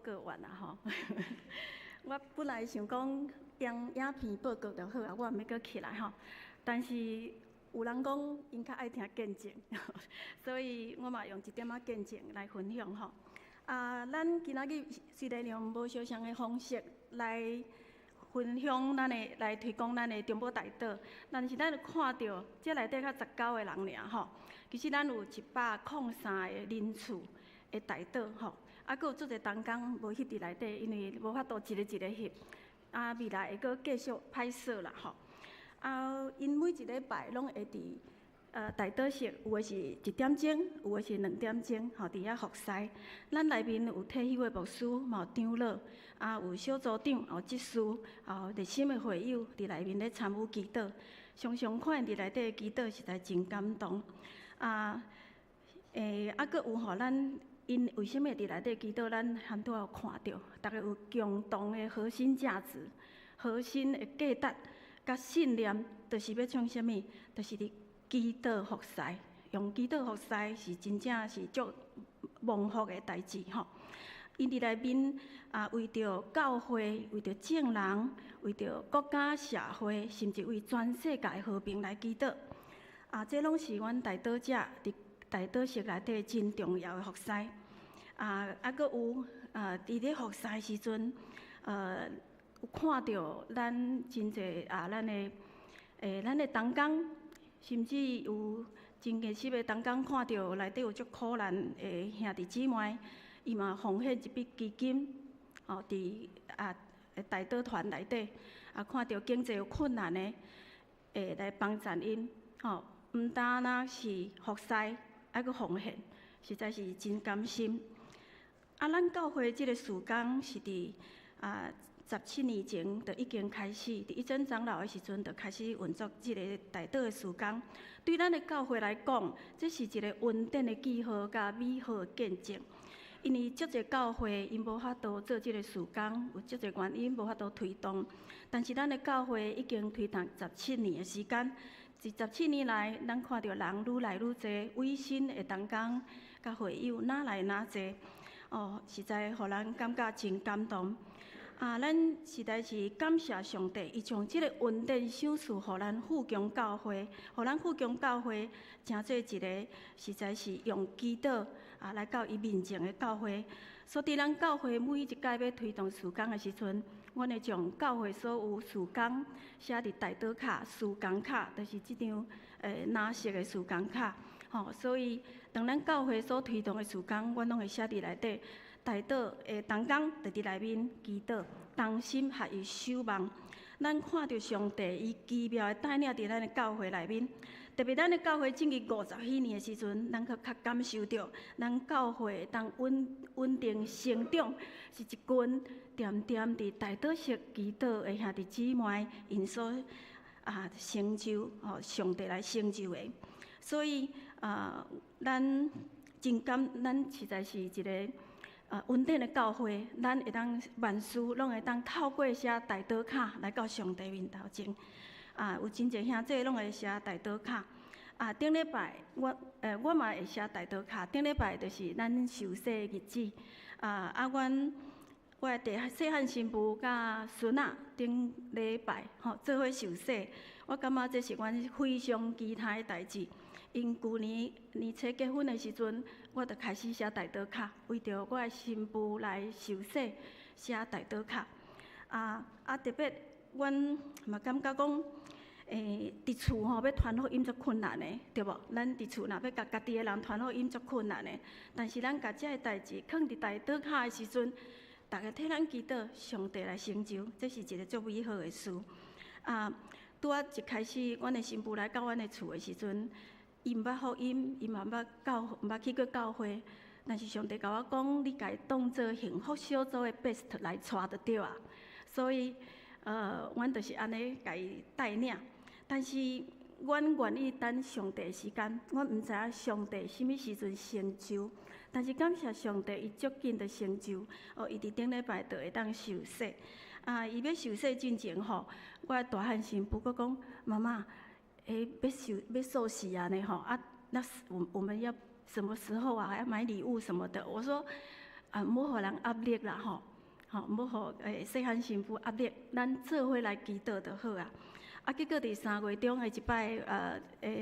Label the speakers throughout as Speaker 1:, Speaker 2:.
Speaker 1: 告完啊吼。我本來想講用影片報告就好啊，我毋欲閣起來吼。但是有人講𪜶較愛聽見證，所以我嘛用一點仔見證來分享吼。啊，咱今仔日雖然用無相仝的方式來分享咱的，來推廣咱的中保代禱，但是咱有看著這內底較19個人爾吼。其實咱有103個人次的代禱吼，啊，閣有足濟同工無翕佇內底，因為無法度一個一個翕。啊，未來會閣繼續拍攝啦吼。啊，𪜶每一禮拜攏會佇代禱室，有的是1點鐘，有的是2點鐘，吼，佇遐服侍。咱內面有退休的牧師，嘛有長老，啊，有小組長，有執事，有熱心的會友佇內面咧參與祈禱。常常看𪜶佇內底祈禱，實在真感動。啊，啊，閣有吼，咱𪜶為啥物佇內底祈禱？咱含拄仔有看著，逐家有共同的核心價值、核心的價值佮信念，就是欲創啥物？就是佇祈禱服侍，用祈禱服侍是真正是足蒙福的代誌吼。𪜶佇內面啊，為著教會、為著眾人、為著國家社會，甚至為全世界和平來祈禱。啊，這攏是阮代禱者佇代禱室內底真重要的服侍。啊啊，閣有啊，佇咧服侍時陣，有看著咱真濟啊，咱的同工，甚至有真熱心的同工看著內底有足苦難的兄弟姊妹，伊嘛奉獻一筆基金，哦，佇啊代禱團內底，啊，看著經濟有困難的，會來幫贊𪜶，吼，毋單若是服侍，還閣奉獻，實在是真甘心。啊，咱教會這个事工是佇啊17年前就已經開始，佇一真長老的時陣就開始運作這个代禱的事工。對咱的教會來講，這是一個恩典的記號佮美好的見證。因為足濟教會𪜶無法度做這个事工，有足濟原因無法度推動。但是咱的教會已經推動十七年的時間，這十七年來，咱看著人愈來愈濟，委身的同工佮會友愈來愈濟，哦，實在予人感覺真感動。啊，咱實在是感謝上帝，伊將這个恩典賞賜予咱富強教會，予咱富強教會成做一个實在是用祈禱啊來到伊面前的教會。所以，佇咱教會每一屆欲推動事工的時陣，阮會將教會所有事工寫佇代禱卡、事工卡，就是這張藍色的事工卡。吼，所以當咱教會所推動的事工，阮攏會寫佇內底。代禱的同工就佇內面祈禱，同心合意守望。咱看著上帝伊奇妙的帶領佇咱的教會內面，特別咱的教會進入50幾年的時陣，咱閣較感受著，咱教會當穩穩定成長，是一群恬恬佇代禱室祈禱的兄弟姊妹，𪜶所啊成就，吼，上帝來成就的。所以啊，咱真感，咱實在是一个恩典的教會，咱會當萬事攏會當透過寫代禱卡來到上帝面頭前。啊，有真濟兄弟攏會寫代禱卡。啊，頂禮拜我嘛會寫代禱卡。頂禮拜就是咱受洗的日子。啊啊，阮我的弟細漢新婦佮孫仔頂禮拜吼做伙受洗。我感覺這是阮非常期待的代誌。𪜶舊年年初結婚的時陣，我就開始寫代禱卡，為著我的新婦來受洗寫代禱卡。啊啊，特別阮嘛感覺講，佇厝吼欲傳福音足困難的，對無？咱佇厝若欲共家己的人傳福音足困難的，但是咱共這个代誌囥佇代禱卡的時陣，逐家替咱祈禱，上帝來成就，這是一个足美好的事。啊，拄仔一開始，阮的新婦來到阮的厝的時陣，伊毋捌福音，伊嘛毋捌教，毋捌去過教會，但是上帝共我講，你共伊當做幸福小組的 best 來帶就對啊。所以，阮就是按呢共伊帶領。但是，阮願意等上帝時間，阮毋知影上帝啥物時陣成就。但是感謝上帝，伊足緊就成就。哦，伊佇頂禮拜就會當受洗。啊，伊欲受洗進前吼，我的大漢新婦閣講：媽媽，欲受欲受洗按呢吼啊，那我們要什麼時候啊？還要買禮物什麼的。我說，啊，毋好予人壓力啦吼，吼，毋好予細漢新婦壓力，咱做伙來祈禱就好啊。啊，結果佇三月中的一擺，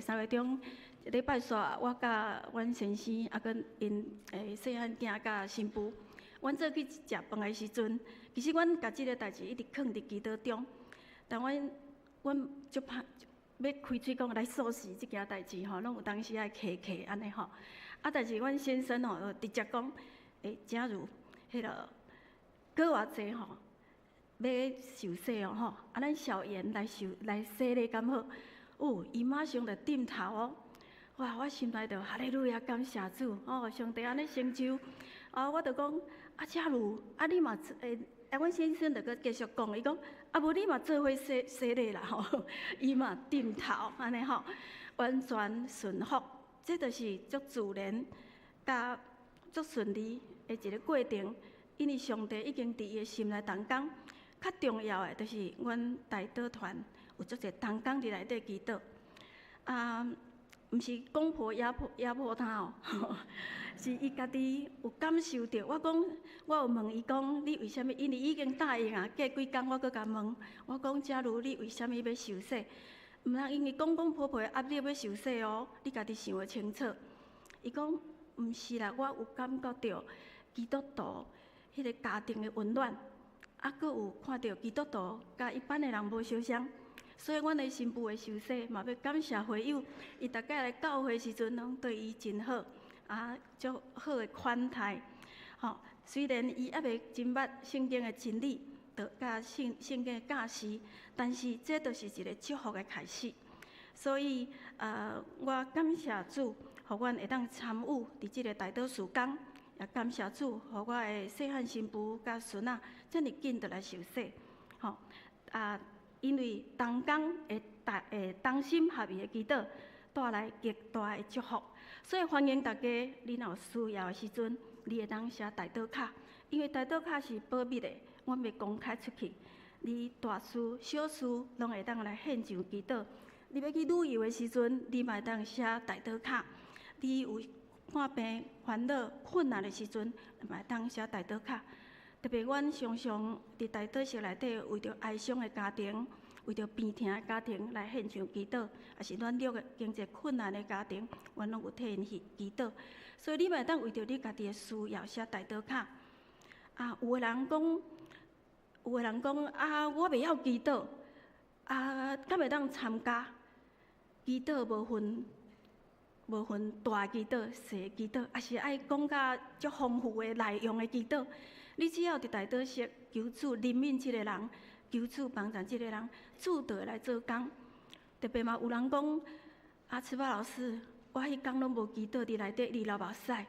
Speaker 1: 三月中禮拜四，我佮阮先生啊，佮𪜶細漢囝佮新婦，阮做去食飯的時陣，其實阮共這个代誌一直囥佇祈禱中，但阮足怕欲開喙講來訴時這件代誌吼，攏有當時愛客氣按呢吼。啊，但是阮先生吼，就直接講，假如彼个閣偌濟吼，欲受洗哦吼，啊，咱小妍來受來洗禮敢好？哦，伊馬上就點頭哦。哇，我心內就哈利路亞，感謝主哦，上帝按呢成就。啊，我就講，啊，假如啊，你嘛啊，阮先生就閣繼續講，伊講，啊，無你嘛做伙洗洗禮啦吼，伊嘛點頭按呢吼，完全順服，這就是足自然佮足順利的一个過程，因為上帝已經佇伊的心內動工。較重要的就是阮代禱團有足濟同工佇內底祈禱。啊，毋是公婆壓迫他哦，是伊家己有感受著。我講，我有問伊講，你為啥物？因為已經答應啊，過幾工我閣共問，我講，假如你為啥物欲受洗？毋通因為公公婆婆的壓力欲受洗哦，你家己想會清楚。伊講，毋是啦，我有感覺著基督徒彼个家庭的溫暖，啊，閣有看著基督徒佮一般的人無相仝。所以，阮的新婦的受洗嘛，欲感謝會友，伊逐擺來教會時陣，攏對伊真好，啊，足好的款待。吼，雖然伊猶未真捌聖經的真理，著佮聖經的教示，但是這就是一个祝福的開始。所以，我感謝主，予阮會當參與佇這个代禱事工，也感謝主，予我的細漢新婦佮孫仔遮爾緊就來受洗。吼，啊，因為同工的大同心合意的祈禱，帶來極大的祝福，所以歡迎大家，你若有需要的時陣，你會當寫代禱卡，因為代禱卡是保密的，阮袂公開出去。你大事小事攏會當來獻上祈禱。你欲去旅遊的時陣，你嘛會當寫代禱卡。你有看病、煩惱、困難的時陣，嘛會當寫代禱卡。特別阮常常佇代禱室內底，為著哀傷的家庭，為著病疼的家庭來獻上祈禱，抑是軟弱的經濟困難的家庭，阮攏有替𪜶去祈禱。所以你嘛會當為著你家己的需要寫代禱卡。啊，有的人講啊，我袂曉祈禱，啊，敢會當參加？祈禱無分大祈禱、細祈禱，抑是愛講甲足豐富的內容的祈禱。你只要佇代禱室求主憐憫這个人，求主幫助這个人，主就會來做工。特別嘛，有人講，啊，慈巴老師，我彼工攏無祈禱，佇內底一直流目屎，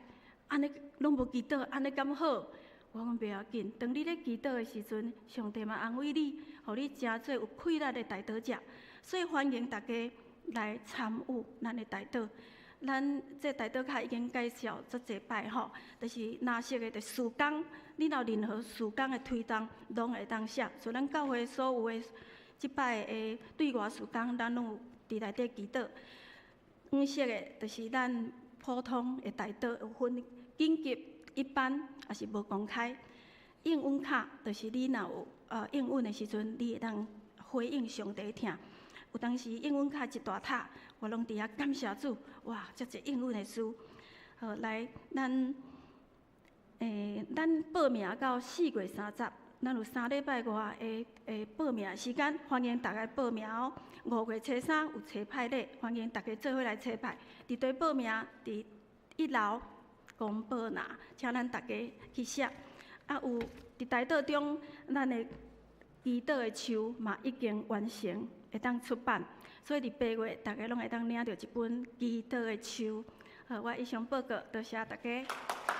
Speaker 1: 按呢攏無祈禱，按呢敢好？我講袂要緊，當你咧祈禱的時陣，上帝嘛安慰你，予你成做有氣力的代禱者。所以歡迎大家來參與咱的代禱。咱這代禱卡已經介紹足濟擺吼，就是藍色的，就事工，你若有任何事工的推動，攏會當寫。所以咱教會所有的這擺的對外事工，咱攏有佇內底祈禱。黃色的，就是咱普通的代禱，有分緊急、一般，抑是無公開。應允卡，就是你若有應允的時陣，你會當回應上帝聽。有當時應允卡一大疊，我攏佇遐感謝主，哇，遮濟應允的事。好，來，咱報名到4月30，咱有3禮拜外的報名時間，歡迎大家報名哦。5月初三有齊派禮，歡迎大家做伙來齊派。佇佗報名，佇一樓公報拿，請咱大家去寫。啊，有佇代禱中，咱的祈禱的樹嘛已經完成，會當出版，所以佇8月，大家攏會當領著一本祈禱的樹。好，我以上報告，多謝大家。